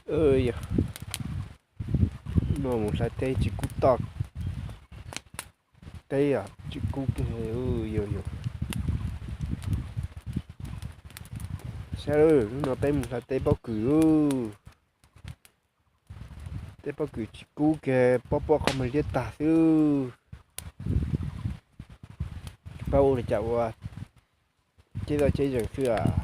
Yog, hnub no mus hlais teb tsis kub toj, teb tsis kub kiag. Yog, yog, saib, hnub no peb mus hlais teb pob kws. Teb pob kws tsis kub kiag, pob pob qhov muag liab tag xwb. Tsis paub ua li cas ua, ceb toj ceb zees xwb.